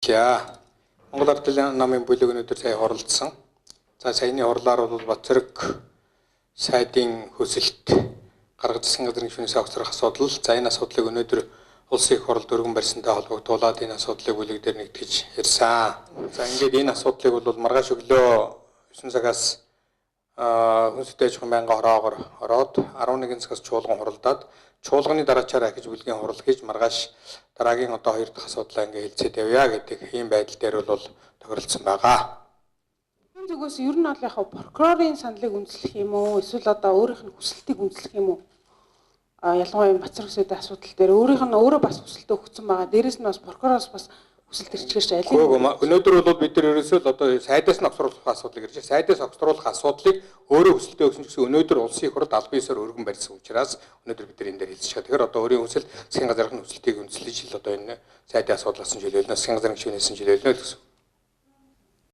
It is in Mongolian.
За, Монгол Ард намын бүлэг өнөөдөр сая хуралдсан. За, саяны хурлаар бол Батцэрэг сайдын хөсөлт гаргаж засгийн газрын гишүүнээс огцрох асуудал. За, энэ асуудлыг өнөөдөр улсын их хуралд өргөн барьсантай холбогдуулаад энэ асуудлыг бүлэг дээр нэгтгэж ярьсан. За, ингээд энэ асуудлыг бол маргааш өглөө 9 цагаас хүнстэй аж ахуйн байнгын хороогоор ороод 11 цагаас чуулган хуралдаад чуулганы дараачаар ахиж бүлгийн хурал хийж маргааш дараагийн одоо хоёр дахь асуудлаа ингээ хэлцээд явъя гэдэг ийм байдал дээр бол тохиролцсон байгаа. Энэ зүгээс ер нь бол яг прокурорын саналыг үндэслэх юм уу, эсвэл одоо өөрийнх нь хүсэлтийг үндэслэх юм уу? Ялангуяа Бацраг сайдын асуудал дээр өөрийнх нь өөрөө бас хүсэлтээ өгсөн байгаа. Дээрээс нь бас прокуророос бас хүсэлт ирчихээр аль нь өнөөдөр бол бид нар ерөөсөө л одоо сайдаас нь огцруулах асуудлыг ярьж байна. Сайдаас огцруулах асуудлыг өөрөө хүсэлтээ өгсөн ч гэсэн өнөөдөр улсын их хурал аль биесээр өргөн барьсан учраас өнөөдөр бид нар энэ дээр хэлж байгаа. Тэгэхээр одоо өөрийн хүсэл, засгийн газрын хүсэлтийг үндэслэж л одоо энэ сайдын асуудлаас нь чөлөөлнө, засгийн газрын гишүүнээс нь чөлөөлнө гэсэн.